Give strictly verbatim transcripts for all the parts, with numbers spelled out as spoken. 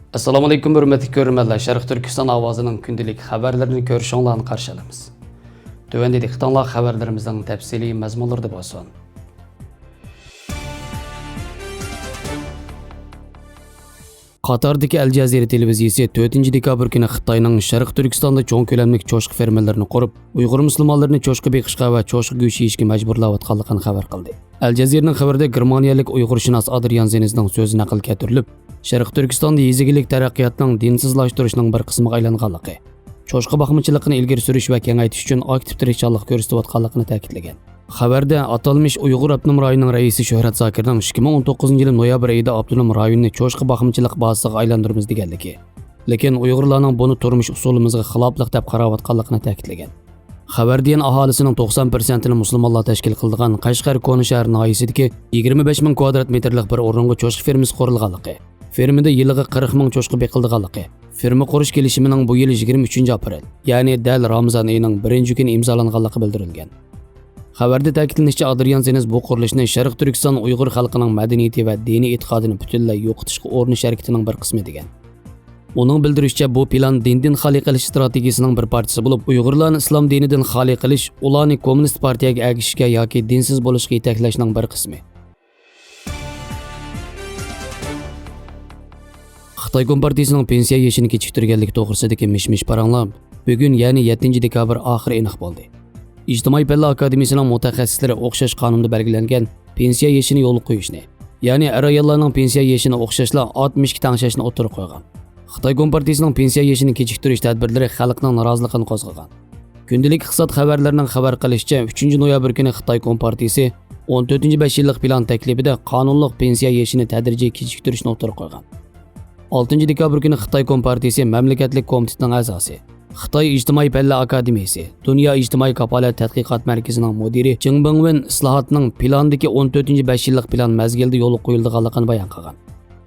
ئەسسالامۇئەلەيكۇم، ھۆرمەتلىك كۆرۈرمەنلەر، شەرقىي تۈركىستان ئاۋازىنىڭ كۈندىلىك خەۋەرلىرىنى كۆرۈشۈڭلارنى قارشى ئالىمىز. تۆۋەندە دىققىتىڭلار خەۋەرلىرىمىزنىڭ تەپسىلىي مەزمۇنلىرىدا بولسۇن. قاتاردىكى ئەل جەزىرە تېلېۋىزىيىسى تۆتىنچى دېكابىر كۈنى خىتاينىڭ شەرقىي تۈركىستاندا چوڭ كۆلەملىك چوشقا فېرمىلىرىنى قۇرۇپ، ئۇيغۇر مۇسۇلمانلىرىنى چوشقا بېقىشقا ۋە چوشقا گۆشى يېيىشكە مەجبۇرلاۋاتقانلىقىنى خەۋەر قىلدى. ئەل جەزىرىنىڭ خەۋىرىدە گېرمانىيەلىك ئۇيغۇرشۇناس ئادرىيان زېنزنىڭ سۆزى نەقىل كەلتۈرۈلۈپ، شەرقىي تۈركىستاندا يېزا ئىگىلىك تەرەققىياتنىڭ دىنسىزلاشتۇرۇشنىڭ بىر قىسمىغا ئايلانغانلىقى، چوشقا باقمىچىلىقىنى ئىلگىرى سۈرۈش ۋە كېڭەيتىش ئۈچۈن ئاكتىپ تىرىشچانلىق كۆرسىتىۋاتقانلىقىنى تەكىتلىگەن. خەۋەردە ئاتالمىش ئۇيغۇر ئاپتونوم رايونىنىڭ رەئىسى شۆھرەت زاكىرنىڭ ئىككى مىڭ ئون توققۇزىنچى يىلى نويابىر ئېيىدا ئاپتونوم رايوننى چوشقا باقمىچىلىق بازىسىغا ئايلاندۇرىمىز دېگەنلىكى، لېكىن ئۇيغۇرلارنىڭ بۇنى تۇرمۇش ئۇسۇلىمىزغا خىلاپلىق دەپ قاراۋاتقانلىقىنى تەكىتلىگەن. خەۋەردە يەنە ئاھالىسىنىڭ توقسان پىرسەنتىنى مۇسۇلمانلار تەشكىل قىلىدىغان قەشقەر كونا شەھەر ناھىيەسىدىكى يىگىرمە بەش مىڭ كۋادرات مېتىرلىق بىر ئورۇنغا چوشقا فېرمىسى قۇرۇلغانلىقى، فېرمىدا يىلىغا قىرىق مىڭ چوشقا بېقىلىدىغانلىقى، فېرما قۇرۇش كېلىشىمىنىڭ بۇ يىل يىگىرمە ئۈچىنچى ئاپرېل، يەنى دەل رامىزان ئېيىنىڭ بىرىنچى كۈنى ئىمزالانغانلىقى بىلدۈرۈلگەن. خەۋەردە تەكىتلىنىشىچە، ئادرىيان زېنز بۇ قۇرۇلۇشنى شەرقىي تۈركىستان ئۇيغۇر خەلقىنىڭ مەدەنىيىتى ۋە دىنىي ئېتىقادىنى پۈتۈنلەي يوقىتىشقا ئۇرۇنۇش ھەرىكىتىنىڭ بىر قىسمى دېگەن. ئۇنىڭ بىلدۈرۈشىچە، بۇ پىلان دىندىن خالىي قىلىش ئىستراتېگىيىسىنىڭ بىر پارچىسى بولۇپ، ئۇيغۇرلارنى ئىسلام دىنىدىن خالىي قىلىش، ئۇلارنى كوممۇنىست پارتىيەگە ئەگىشىشكە ياكى دىنسىز بولۇشقا يېتەكلەشنىڭ بىر قىسمى. خىتاي كومپارتىيىسىنىڭ پېنسىيە يېشىنى كېچىكتۈرگەنلىكى توغرىسىدىكى مىش-مىش پاراڭلار بۈگۈن، يەنى يەتتىنچى دېكابىر ئاخىرى ئېنىق بولدى. ئىجتىمائىي پەنلەر ئاكادېمىيىسىنىڭ مۇتەخەسسىسلىرى ئوخشاش قانۇندا بەلگىلەنگەن پېنسىيە يېشىنى يولغا قويۇشنى، يەنى ئەر-ئاياللارنىڭ پېنسىيە يېشىنى ئوخشاشلا ئاتمىش ئىككى تەڭشەشنى ئوتتۇرىغا قويغان. خىتاي كومپارتىيىسىنىڭ پېنسىيە يېشىنى كېچىكتۈرۈش تەدبىرلىرى خەلقنىڭ نارازىلىقىنى قوزغىغان. كۈندىلىك ئىقتىساد خەۋەرلىرىنىڭ خەۋەر قىلىشىچە، ئۈچىنچى نويابىر كۈنى خىتاي كومپارتىيىسى ئون تۆتىنچى بەش يىللىق پىلان تەكلىپىدە قانۇنلۇق پېنسىيە يېشىنى تەدرىجىي كېچىكتۈرۈشنى ئوتتۇرىغا قويغان. ئالتىنچى دېكابىر كۈنى خىتاي كومپارتىيىسى مەملىكەتلىك كومىتېتىنىڭ ئەزاسى، خىتاي ئىجتىمائىي پەنلەر ئاكادېمىيىسى، دۇنيا ئىجتىمائىي كاپالەت تەتقىقات مەركىزىنىڭ مۇدىرى جېڭ بېڭۋېن ئىسلاھاتنىڭ پىلاندىكى ئون تۆتىنچى بەش يىللىق پىلان مەزگىلىدە يولغا قويۇلىدىغانلىقىنى بايان قىلغان.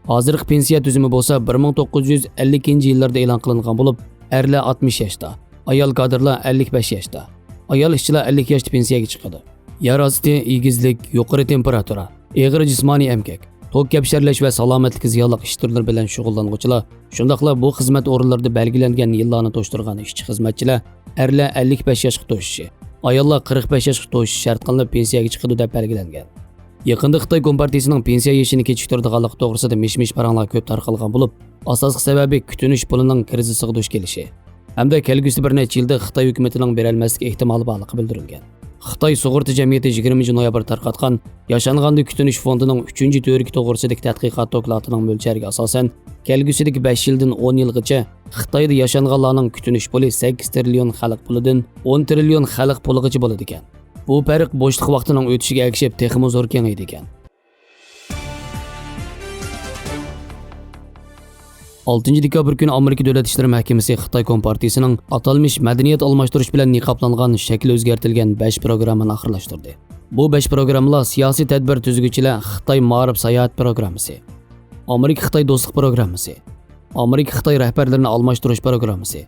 ھازىرقى پېنسىيە تۈزۈمى بولسا بىر مىڭ توققۇز يۈز ئەللىكىنچى يىللاردا ئېلان قىلىنغان بولۇپ، ئەرلەر ئاتمىش ياشتا، ئايال كادىرلار ئەللىك بەش ياشتا، ئايال ئىشچىلار ئەللىك ياشتا پېنسىيەگە چىقىدۇ. يەر ئاستى، ئېگىزلىك، يۇقىرى تېمپېراتۇرا، ئېغىر جىسمانىي ئەمگەك، توك كەپشەرلەش ۋە سالامەتلىككە زىيانلىق ئىش تۈرلىرى بىلەن شۇغۇللانغۇچىلار، شۇنداقلا بۇ خىزمەت ئورۇنلىرىدا بەلگىلەنگەن يىللارنى توشتۇرغان ئىشچى-خىزمەتچىلەر ئەرلەر ئەللىك بەش ياشقا توشۇشى، ئاياللار قىرىق بەش ياشقا توشۇشى شەرت قىلىنىپ پېنسىيەگە چىقىدۇ دەپ بەلگىلەنگەن. يېقىندا خىتاي كومپارتىيىسىنىڭ پېنسىيە يېشىنى كېچىكتۈرىدىغانلىقى توغرىسىدا مىش-مىش پاراڭلار كۆپ تارقالغان بولۇپ، ئاساسلىق سەۋەبى كۈتۈنۈش پۇلىنىڭ كىرىزىسىغا دۇچ كېلىشى ھەمدە كەلگۈسىدە بىر نەچچە يىلدا خىتاي ھۆكۈمىتىنىڭ بېرەلمەسلىك ئېھتىمالى بارلىقى بىلدۈرۈلگەن. خىتاي سۇغۇرتا جەمئىيىتى يىگىرمىنچى نويابىر تارقاتقان ياشانغاندا كۈتۈنۈش فوندىنىڭ ئۈچىنچى تۈۋرۈكى توغرىسىدىكى تەتقىقات دوكلاتىنىڭ مۆلچەرىگە ئاساسەن، كەلگۈسىدىكى بەش يىلدىن ئون يىلغىچە خىتايدا ياشانغانلارنىڭ كۈتۈنۈش پۇلى سەككىز تىرىليون خەلق پۇلىدىن ئون تىرىليون خەلق پۇلىغىچە بولىدىكەن. بۇ پەرق بوشلۇق ۋاقتىنىڭ ئۆتۈشىگە ئەگىشىپ تېخىمۇ زور كېڭىيىدىكەن. ئالتىنچى دېكابىر كۈنى ئامېرىكا دۆلەت ئىشلىرى مەھكىمىسى خىتاي كومپارتىيىسىنىڭ ئاتالمىش مەدەنىيەت ئالماشتۇرۇش بىلەن نىقابلانغان شەكلى ئۆزگەرتىلگەن بەش پروگراممىنى ئاخىرلاشتۇردى. بۇ بەش پروگراممىلار سىياسىي تەدبىر تۈزگۈچىلەر خىتاي مائارىپ ساياھەت پروگراممىسى، ئامېرىكا خىتاي دوستلۇق پروگراممىسى، ئامېرىكا خىتاي رەھبەرلىرىنى ئالماشتۇرۇش پروگراممىسى،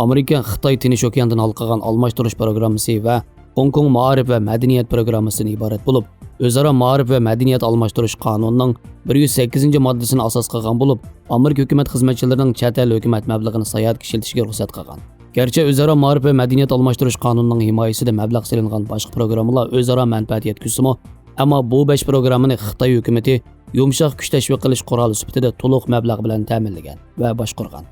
ئامېرىكا خىتاي تىنچ ئوكياندىن ھالقىغان ئالماشتۇرۇش پروگراممىسى ۋە خوڭكوڭ مائارىپ ۋە مەدەنىيەت پروگراممىسىدىن ئىبارەت بولۇپ، ئۆزئارا مائارىپ ۋە مەدەنىيەت ئالماشتۇرۇش قانۇنىنىڭ بىر يۈز سەككىزىنچى ماددىسىنى ئاساس قىلغان بولۇپ، ئامېرىكا ھۆكۈمەت خىزمەتچىلىرىنىڭ چەت ئەل ھۆكۈمەت مەبلىغىنى ساياھەتكە ئىشلىتىشىگە رۇخسەت قىلغان. گەرچە ئۆزئارا مائارىپ ۋە مەدەنىيەت ئالماشتۇرۇش قانۇنىنىڭ ھىمايىسىدە مەبلەغ سېلىنغان باشقا پروگراممىلار ئۆزئارا مەنپەئەت يەتكۈزسىمۇ، ئەمما بۇ بەش پروگراممىنى خىتاي ھۆكۈمىتى يۇمشاق كۈچ تەشۋىق قىلىش قورالى سۈپىتىدە تولۇق مەبلەغ بىلەن تەمىنلىگەن ۋە باشقۇرغان.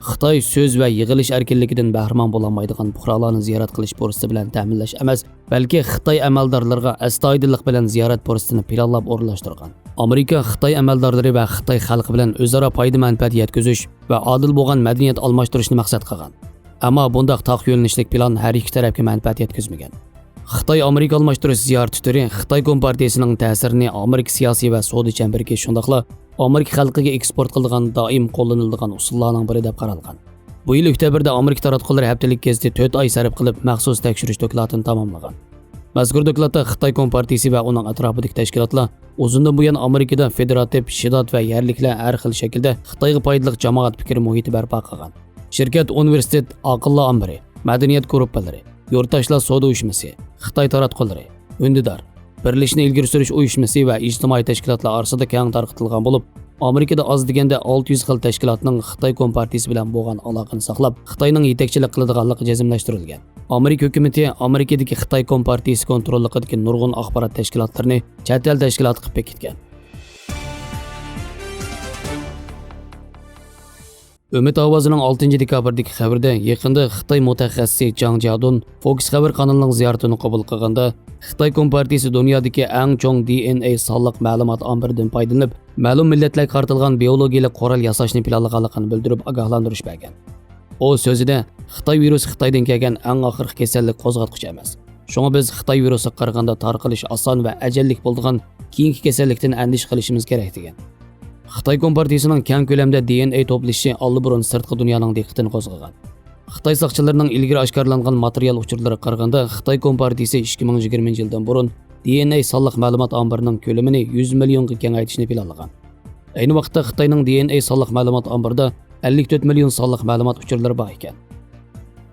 خىتاي سۆز ۋە يىغىلىش ئەركىنلىكىدىن بەھرىمەن بولالمايدىغان پۇقرالارنى زىيارەت قىلىش پۇرسىتى بىلەن تەمىنلەش ئەمەس، بەلكى خىتاي ئەمەلدارلىرىغا ئەستايىدىللىق بىلەن زىيارەت پۇرسىتىنى پىلانلاپ ئورۇنلاشتۇرغان. ئامېرىكا خىتاي ئەمەلدارلىرى ۋە خىتاي خەلقى بىلەن ئۆزئارا پايدا مەنپەئەت يەتكۈزۈش ۋە ئادىل بولغان مەدەنىيەت ئالماشتۇرۇشنى مەقسەت قىلغان. ئەمما بۇنداق تاق يۆنىلىشلىك پىلان ھەر ئىككى تەرەپكە مەنپەئەت يەتكۈزمىگەن. خىتاي ئامېرىكا ئالماشتۇرۇش زىيارىتى تۈرى خىتاي كومپارتىيىسىنىڭ تەسىرىنى ئامېرىكا سىياسىي ۋە سودا چەمبىرىكى، شۇنداقلا ئامېرىكا خەلقىگە ئېكسپورت قىلىدىغان دائىم قوللىنىلىدىغان ئۇسۇللارنىڭ بىرى دەپ قارالغان. بۇ يىل ئۆكتەبىردە ئامېرىكا تاراتقۇلىرى ھەپتىلىك گېزىتى تۆت ئاي سەرپ قىلىپ مەخسۇس تەكشۈرۈش دوكلاتىنى تاماملىغان. مەزكۇر دوكلاتتا خىتاي كومپارتىيىسى ۋە ئۇنىڭ ئەتراپىدىكى تەشكىلاتلار ئۇزۇندىن بۇيان ئامېرىكىدا فېدېراتىپ، شىددات ۋە يەرلىكلەر ھەر خىل شەكىلدە خىتايغا پايدىلىق جامائەت پىكرى مۇھىتى بەرپا قىلغان. شىركەت، ئۇنىۋېرسىتېت، ئاقىللار ئامبىرى، مەدەنىيەت گۇرۇپپىلىرى، يۇرتداشلار سودا ئۇيۇشمىسى، خىتاي تاراتقۇلىرى، ئۈندىدار، بىرلىشىشنى ئىلگىرى سۈرۈش ئۇيۇشمىسى ۋە ئىجتىمائىي تەشكىلاتلار ئارىسىدا كەڭ تارقىتىلغان بولۇپ، ئامېرىكىدا ئاز دېگەندە ئالتە يۈز خىل تەشكىلاتنىڭ خىتاي كومپارتىيىسى بىلەن بولغان ئالاقىنى ساقلاپ، خىتاينىڭ يېتەكچىلىك قىلىدىغانلىقى جەزملەشتۈرۈلگەن. ئامېرىكا ھۆكۈمىتى ئامېرىكىدىكى خىتاي كومپارتىيىسى كونتروللۇقىدىكى نۇرغۇن ئاخبارات تەشكىلاتلىرىنى چەت ئەل تەشكىلاتى قىلىپ بېكىتكەن. ئۈمىد ئاۋازىنىڭ ئالتىنچى دېكابىردىكى خەۋىرىدە، يېقىندا خىتاي مۇتەخەسسىسى جاڭ جيادۇن فوكس خەۋەر قانىلىنىڭ زىيارىتىنى قوبۇل قىلغاندا، خىتاي كومپارتىيىسى دۇنيادىكى ئەڭ چوڭ دى ئېن ئەي سانلىق مەلۇمات ئامبىرىدىن پايدىلىنىپ، مەلۇم مىللەتلەرگە قارىتىلغان بىئولوگىيەلىك قورال ياساشنى پىلانلىغانلىقىنى بىلدۈرۈپ ئاگاھلاندۇرۇش بەرگەن. ئۇ سۆزىدە، خىتاي ۋىرۇسى خىتايدىن كەلگەن ئەڭ ئاخىرقى كېسەللىك قوزغاتقۇچى ئەمەس. شۇڭا بىز خىتاي ۋىرۇسىغا قارىغاندا تارقىلىشى ئاسان ۋە ئەجەللىك بولىدىغان كېيىنكى كېسەللىكتىن ئەندىشە قىلىشىمىز كېرەك، دېگەن. خىتاي كومپارتىيىسىنىڭ كەڭ كۆلەمدە دى ئېن ئەي توپلىشىشى ئاللىبۇرۇن سىرتقى دۇنيانىڭ دىققىتىنى قوزغىغان. خىتاي ساقچىلىرىنىڭ ئىلگىرى ئاشكارىلانغان ماتېرىيال ئۇچۇرلىرىغا قارىغاندا، خىتاي كومپارتىيىسى ئىككى مىڭ يىگىرمىنچى يىلدىن بۇرۇن دى ئېن ئەي سانلىق مەلۇمات ئامبىرىنىڭ كۆلىمىنى يۈز مىليونغا كېڭەيتىشنى پىلانلىغان. ئەينى ۋاقىتتا خىتاينىڭ دى ئېن ئەي سانلىق مەلۇمات ئامبىرىدا ئەللىك تۆت مىليون سانلىق مەلۇمات ئۇچۇرلىرى بار ئىكەن.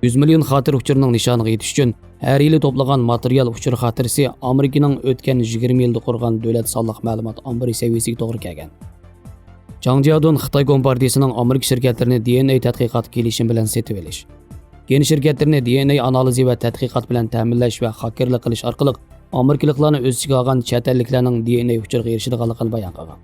يۈز مىليون خاتىرە ئۇچۇرنىڭ نىشانىغا يېتىش ئۈچۈن، ھەر يىلى توپلىغان ماتېرىيال ئۇچۇر خاتىرىسى ئامېرىكىنىڭ ئۆتكەن يىگىرمە يىلدا قۇرغان دۆلەت سانلىق مەلۇمات ئامبىرى سەۋىيەسىگە توغرا كەلگەن. جاڭ جيادۇن خىتاي كومپارتىيىسىنىڭ ئامېرىكا شىركەتلىرىنى دى ئېن ئەي تەتقىقاتى كېلىشىمى بىلەن سېتىۋېلىش، گېن شىركەتلىرىنى دى ئېن ئەي ئانالىزى ۋە تەتقىقات بىلەن تەمىنلەش ۋە خاكېرلىق قىلىش ئارقىلىق ئامېرىكىلىقلارنى ئۆز ئىچىگە ئالغان چەت ئەللىكلەرنىڭ دى ئېن ئەي ئۇچۇرىغا ئېرىشىدىغانلىقىنى بايان قىلغان.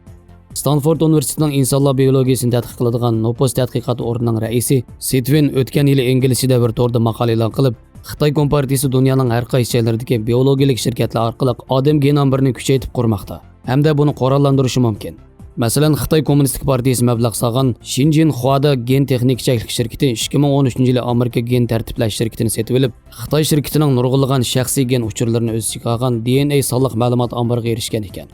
ستانفورد ئۇنىۋېرسىتېتىنىڭ ئىنسانلار بىئولوگىيىسىنى تەتقىق قىلىدىغان نوپۇس تەتقىقات ئورنىنىڭ رەئىسى سېتۋىن ئۆتكەن يىلى ئىنگلىزچىدە بىر توردا ماقالە ئېلان قىلىپ، خىتاي كومپارتىيىسى دۇنيانىڭ ھەر قايسى جايلىرىدىكى بىئولوگىيەلىك شىركەتلەر ئارقىلىق ئادەم گېن ئامبىرىنى كۈچەيتىپ قۇرماقتا ھەمدە بۇنى قوراللاندۇرۇشى مۇمكىن. مەسىلەن، خىتاي كوممۇنىستىك پارتىيىسى مەبلەغ سالغان شىنجىن خۇادا گېن تېخنىكا چەكلىك شىركىتى ئىككى مىڭ ئون ئۈچىنچى يىلى ئامېرىكا گېن تەرتىپلەش شىركىتىنى سېتىۋېلىپ، خىتاي شىركىتىنىڭ نۇرغۇنلىغان شەخسىي گېن ئۇچۇرلىرىنى ئۆز ئىچىگە ئالغان دى ئېن ئەي سانلىق مەلۇمات ئامبىرىغا ئېرىشكەن ئىكەن.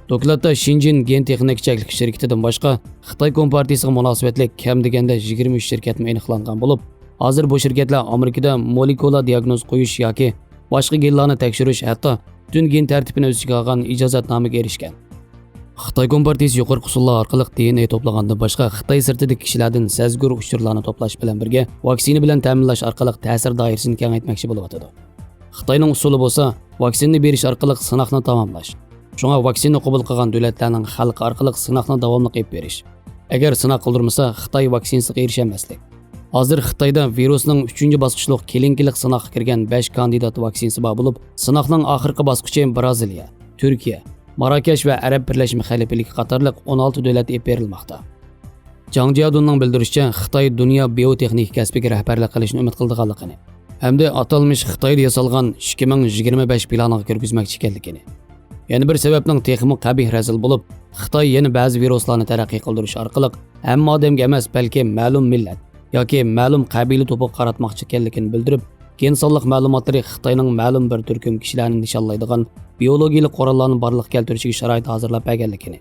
دوكلاتتا شىنجىن گېن تېخنىكا چەكلىك شىركىتىدىن باشقا، خىتاي كومپارتىيىسىغا مۇناسىۋەتلىك كەم دېگەندە يىگىرمە ئۈچ شىركەتمۇ ئېنىقلانغان بولۇپ، ھازىر بۇ شىركەتلەر ئامېرىكىدا مولېكۇلا دىياگنوز قويۇش ياكى باشقا گېنلارنى تەكشۈرۈش، ھەتتا پۈتۈن گېن تەرتىپىنى ئۆز ئىچىگە ئالغان ئىجازەتنامىگە ئېرىشكەن. خىتاي كومپارتىيىسى يۇقىرىقى ئۇسۇللار ئارقىلىق دى ئېن ئەي توپلىغاندىن باشقا، خىتاي سىرتىدىكى كىشىلەردىن سەزگۈر ئۇچۇرلارنى توپلاش بىلەن بىرگە، ۋاكسىنا بىلەن تەمىنلەش ئارقىلىق تەسىر دائىرىسىنى كېڭەيتمەكچى بولۇۋاتىدۇ. خىتاينىڭ ئۇسۇلى بولسا، ۋاكسىنىنى بېرىش ئارقىلىق سىناقنى تاماملاش. شۇڭا ۋاكسىنا قوبۇل قىلغان دۆلەتلەرنىڭ خەلقى ئارقىلىق سىناقنى داۋاملىق ئېلىپ بېرىش. ئەگەر سىناق قىلدۇرمىسا، خىتاي ۋاكسىنىسىغا ئېرىشەلمەسلىك. ھازىر خىتايدا ۋىرۇسنىڭ ئۈچىنچى باسقۇچلۇق كلىنىكىلىق سىناققا كىرگەن بەش كاندىدات ۋاكسىنىسى بار بولۇپ، سىناقنىڭ ئاخىرقى باسقۇچى بىرازىلىيە، تۈركىيە، ماراكەش ۋە ئەرەب بىرلەشمە خەلىپىلىكى قاتارلىق ئون ئالتە دۆلەتتە ئېلىپ بېرىلماقتا. جاڭ جيادۇننىڭ بىلدۈرۈشىچە، خىتاي دۇنيا بىيوتېخنىكا كەسپىگە رەھبەرلىك قىلىشنى ئۈمىد قىلىدىغانلىقىنى ھەمدە ئاتالمىش خىتايدا ياسالغان ئىككى مىڭ يىگىرمە بەش پىلانىغا كىرگۈزمەكچى ئىكەنلىكىنى، يەنە بىر سەۋەبنىڭ تېخىمۇ قەبىھ رەزىل بولۇپ، خىتاي يەنە بەزى ۋىرۇسلارنى تەرەققىي قىلدۇرۇش ئارقىلىق ھەممە ئادەمگە ئەمەس، بەلكى مەلۇم مىللەت ياكى مەلۇم قەبىلە توپىغا قاراتماقچى ئىكەنلىكىنى بىلدۈرۈپ، گېن سانلىق مەلۇماتلىرى خىتاينىڭ مەلۇم بىر تۈركۈم كىشىلەرنى نىشانلايدىغان بىئولوگىيەلىك قوراللارنى بارلىققا كەلتۈرۈشىگە شارائىت ھازىرلاپ بەرگەنلىكىنى،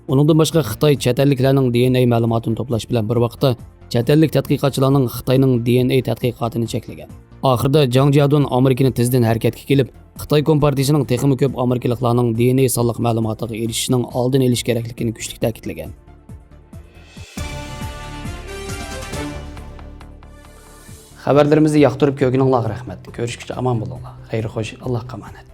ئۇنىڭدىن باشقا، خىتاي چەت ئەللىكلەرنىڭ دى ئېن ئەي مەلۇماتىنى توپلاش بىلەن بىر ۋاقىتتا، چەت ئەللىك تەتقىقاتچىلارنىڭ خىتاينىڭ دى ئېن ئەي تەتقىقاتىنى چەكلىگەن. ئاخىرىدا جاڭ جيادۇن ئامېرىكىنى تېزدىن ھەرىكەتكە كېلىپ، خىتاي كومپارتىيىسىنىڭ تېخىمۇ كۆپ ئامېرىكىلىقلارنىڭ دى ئېن ئەي سانلىق مەلۇماتىغا ئېرىشىشىنىڭ ئالدىنى ئېلىش كېرەكلىكىنى كۈچلۈك تەكىتلىگەن. خەۋەرلىرىمىزنى ياقتۇرۇپ كۆرگىنىڭلارغا رەھمەت. كۆرۈشكىچە ئامان بولۇڭلار. خەير خوش، ئاللاھقا ئامانەت.